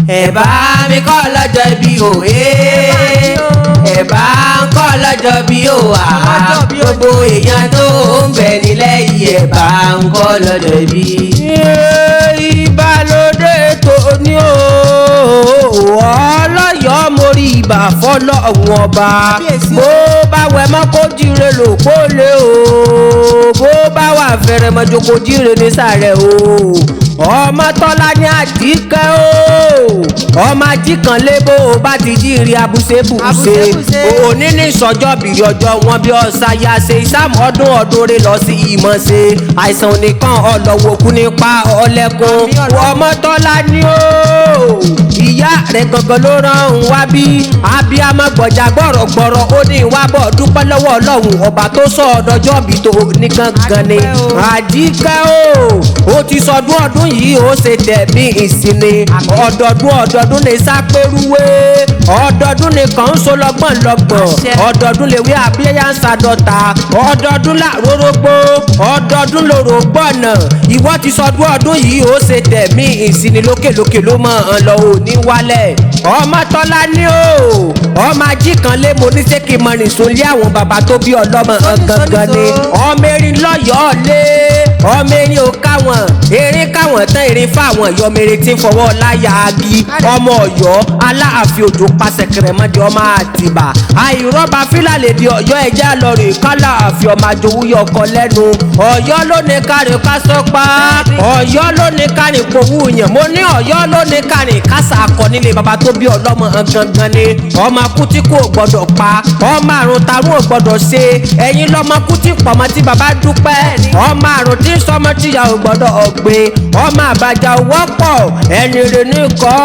Ẹ bá mi kọ́ lọ́jọ́ bí o ẹ bá ń kọ́ lọ́jọ́ bí o wà gbogbo èèyàn tó ń bẹ nílẹ̀ yìí ẹ bá ń kọ́ lọ́jọ́ bí. Ìbálòdé tó ní o ọlọ́yọ̀ọ́ mórí ibà fọlọ́ọ̀hún ọba bó bá wẹ̀ mọ́ kó jíire lò kó lé o bó bá wà fẹ̀rẹ̀ mọ́jọ kó jíire ní sàrẹ̀ o ọmọ tọ́lá ní àjíkẹ́ o ọmọ ajíkanlé bó o bá ti jíire abúṣebùṣe òní ní sọjọ́ bìrì ọjọ́ wọn bí ọ̀sà ya ṣe ìsàmù ọdún ọdún rẹ lọ sí ìmọ̀ ṣe àìsàn nìkan ọlọ́wọ́ kú nípa ọlẹ́kùn ọmọ tọ́lá ní o ìyá rẹ̀ gangan ló rán òun wá bí abiyamọ gbọ̀jà gbọ̀rọ̀gbọ̀rọ̀ ó ní ìwà bọ̀ dúpẹ́ lọ́wọ́ ọlọ́run ọba tó sọ ọdọjọ́ bí tó ní gangan ni àjíkẹ́ o ó ti sọdún ọdún yìí ó ṣe tẹ̀mí ìsinmi ọdọọdún ọdọọdún ní sápẹ́rúwé ọdọọdún ní kàn ń so lọ́gbọ̀n lọ́gbọ̀n ọdọọdún lèwe abíyá ń sadọ́ta ọdọọdún làrórógbó ọdọọdún lòrò gbọ̀nà ìwọ ti sọdún ọdún yìí ó ṣe tẹ̀mí ìsinmi lókèlókè ló mọ̀ ọ́n lọ òní wálẹ̀ ọmọ tọ́lá ní o ọmọ ajíkanlé mo ní ṣé kí n mọ rìn sùn lé àwọn bàbá tó bí ọlọ́mọ gangan ni ọmọ erin lọ́yọ̀ọ́ lé ọmọ erin ò káwọn erin káwọn tán erin fáwọn yọmọ erin tí ń fọwọ́ láyà agi ọmọ Ọ̀yọ́ aláàfin òjò pàṣẹ kẹrẹmọdé ọmọ àtìbà àìrọ́bà fílàlẹ̀ di Ọ̀yọ́ ẹja lọ́rùn ìkálà àfi ọmọ àjòwú yọkọ lẹ́nu Ọ̀yọ́ ló ní kárìn kásọ́pá Ọ̀yọ́ ló ní kárìn kòwú yàn mo ní Ọ̀yọ́ ló ní kárìn kásà akọ nílé bàbá tó bí ọlọ́mọ gangan ni ọmọ akú tí kò gbọdọ̀ pa ọmọ àrùn tarún ò gbọdọ̀ ṣe ẹ̀yin lọ́mọ kú tí pọ̀mọ́ tí bàbá dúpẹ́ ọmọ àrùn tí sọmọ tíyà ò gbọdọ̀ ọ̀gbìn ọmọ àbàjá wọ́pọ̀ ẹni rè ní kọ́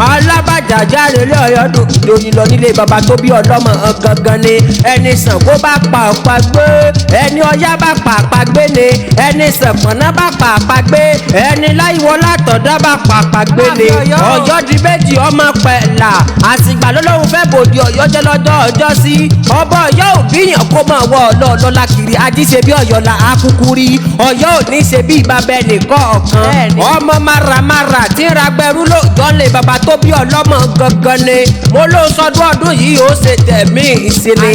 alábàjá járe lé Ọ̀yọ́ lóyún lọ nílé bàbá tó bí ọlọ́mọ gangan ni ẹni Ṣàngó bá pa ọ̀pá gbé ẹni Ọya bá pa àpá gbé ni ẹni Ṣànpọ̀nná bá pa àpá gbé ẹni Láyíwọlá Látọ̀dá bá pa àpá gbé ni Ọ̀yọ́ di méjì ọmọ pẹ̀lá àsìgbà lọ́lọ́run fẹ́ bòdì Ọ̀yọ́ jẹ́ lọ́jọ́ ọjọ́ sí ọba Ọ̀yọ́ òbíyàn kó máa wọ ọlọ́ọ̀lọ́lá kiri ají ṣe bí Ọ̀yọ́ la akúkú rí Ọ̀yọ́ ò ní ṣe bí bàbá ẹnìkan ọ̀kan ọmọ maramara tí ń ragbẹrú lóòjọ́ lè bàbá tó bí ọlọ́mọ gangan ni mo ló sọdún ọdún yìí ó ṣe tẹ̀mí ìsinmi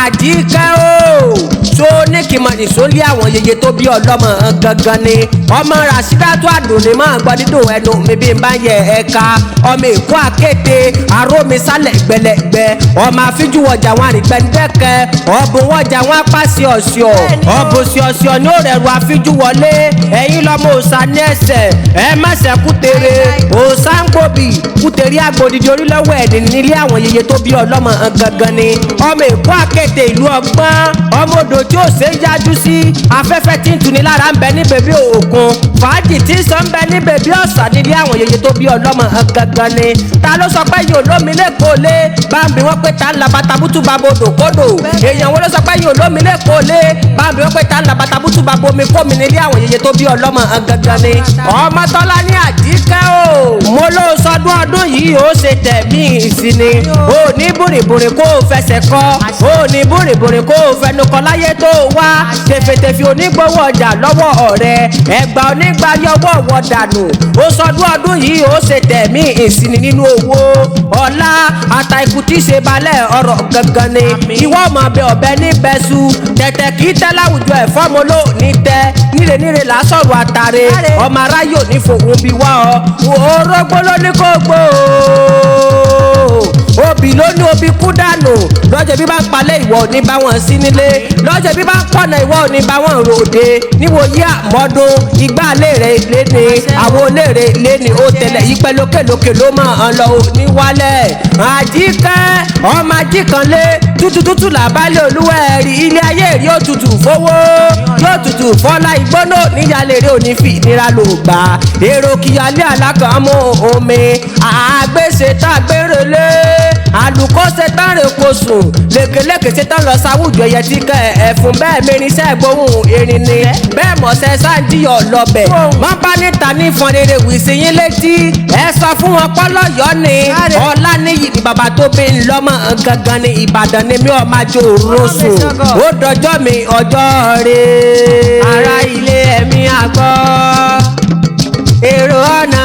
àjíkẹ́ o tó ní kí n mọ ìsólé àwọn yeye tó bí ọlọ́mọ gangan ni ọmọ Rasídátù Àdùnní máa gbọ́ dídùn ẹnu mi bí n bá yẹ ẹ̀ka ọmọ Èkó àkété arómisálẹ̀ gbẹlẹ̀gbẹ ọmọ àfíjú ọjà wọn àrìgbẹ́ndẹ́kẹ́ ọ̀bùn wọjà wọn apá síọ̀síọ̀ ọ̀bùn síọ̀síọ̀ ní ó rẹ̀rù àfíjú wọlé ẹ̀yin lọ́mọ òòsà ní ẹsẹ̀ ẹ má ṣe kútere òòsà ń gbòbì kútere àgbòdìdì orílẹ̀-èdè ẹ̀dín nílé àwọn yeye tó bí ọlọ́mọ gangan ni ọmọ Èkó àkété ìlú ọgbọ́n ọmọ odò tí ó ṣe é yájú sí afẹ́fẹ́ tí ń tuni lára ń bẹ ní bèbí òkun fàájì tí ń sọ ń bẹ ní bèbí ọ̀sà nílé àwọn yeye tó bí ọlọ́mọ gangan ni ta ló sọ pé yóò lómi lẹ́kọ̀ọ́ lé báńbí wọ́n pé ta ń la bàtàbútú bàbá odò kódò èèyàn wo ló sọ pé yóò lómi lẹ́kọ̀ọ́ lé báńbí wọ́n pé ta ń la bàtàbútú bàbá omi kómi nílé àwọn yeye tó bí ọlọ́mọ gangan ni ọmọ tọ́lá ní àjíkẹ́ o mo ló sọdún ọdún yìí ó ṣe tẹ̀mí ìsinmi ó ní bùrìbùrì kó o fẹsẹ̀ kọ́ ó ní bùrìbùrì kó o fẹnu kọ láyé tó wá tẹfẹtẹfẹ onígbowó ọjà lọ́wọ́ ọ̀rẹ́ ẹgbà onígbà yọwọ́ wọ dànù ó sọdún ọdún yìí ó ṣe tẹ̀mí ìsinmi nínú owó ọlá àtàìkù tí ṣe balẹ̀ ọ̀rọ̀ gangan ni ìwọ ọmọ ọbẹ̀ ọbẹ̀ ní bẹ́sù tẹ̀tẹ̀ kì í tẹ́ láwùjọ ẹ̀fọ́ mo ló ní tẹ́ níre níre là á sọ̀rọ̀ àtàrẹ ọmọ aráyò ní fòun bí wá ọ orógbó ló ní kó gbó obì ló ní obì kú dànù lọ́jọ́ bí bá ń palẹ̀ ìwọ ò ní bá wọn sí nílé lọ́jọ́ bí bá ń pọ̀nà ìwọ ò ní bá wọn ròde níwòyí àmọ́dún igbá léèrè léni àwọn oléèrè léni ó tẹ̀lẹ̀ yípẹ́ lókèlókè ló mọ̀ ọ́n lọ òní wálẹ̀ àjíkẹ́ ọmọ ajíkanlé tútù tútù làbálẹ̀ olúwẹ̀rí ilé ayé rí òtútù fowó yóò tutù fọlá ìgbóná níyàlè rí òní fi ìnira lò gbà èrò kìyàlé alákànmú omi àgbèsè tá a gbére lé àlùkò ṣe tán rè kò sùn lékeleke ṣe tán lọ sáwùjọ ẹyẹ tí kẹ ẹfun bẹ́ẹ̀ mẹrin ṣe gbóhùn erin ni bẹ́ẹ̀ mọ̀ṣẹ́ sáńdíyọ̀ lọ́bẹ̀ wọ́n bá níta ní fọn rere wì sí yín létí ẹ sọ fún wọn pọ́lọ́yọ́ ni ọlá níyì ni bàbá tó bí ń lọ́mọ gangan ni Ìbàdàn ni mi ò máa jó rosùn ó dọjọ́ mi ọjọ́ rẹ̀. Ará ilé ẹ̀mí àgbọ̀ èrò ọ̀nà